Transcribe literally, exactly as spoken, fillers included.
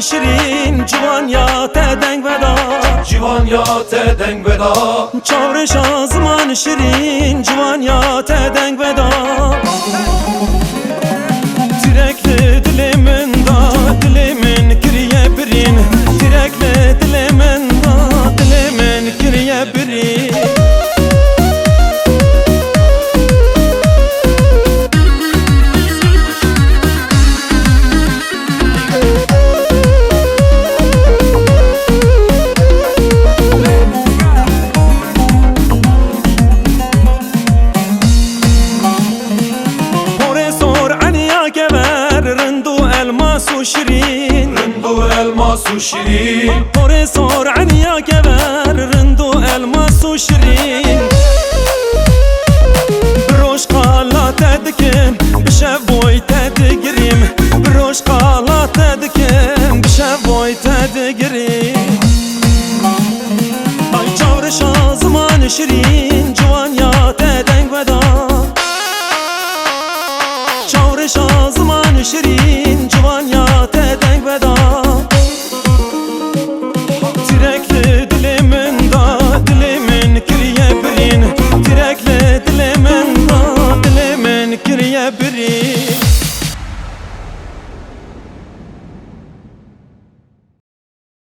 Şirîn, ciwan ya te deng veda. Ciwan ya te deng veda. Çawreşa ziman şirîn, ciwan ya te deng veda. Tirek li dilê min da, dilê min kiriye birîn. Tirek li dilê min da, dilê min kiriye birîn. Porê sor eniya kever, rind û elmas û şirîn. Rind û elmas û şirîn. Porê sor eniya kever, rind û elmas û şirîn. Bi roj qala te dikim, bi şev boy te digirîm. Bi roj qala te dikim, bi şev boy te digirîm. Ay çawreşa ziman şirîn, ciwan ya te deng veda. Çawreşa ziman şirîn,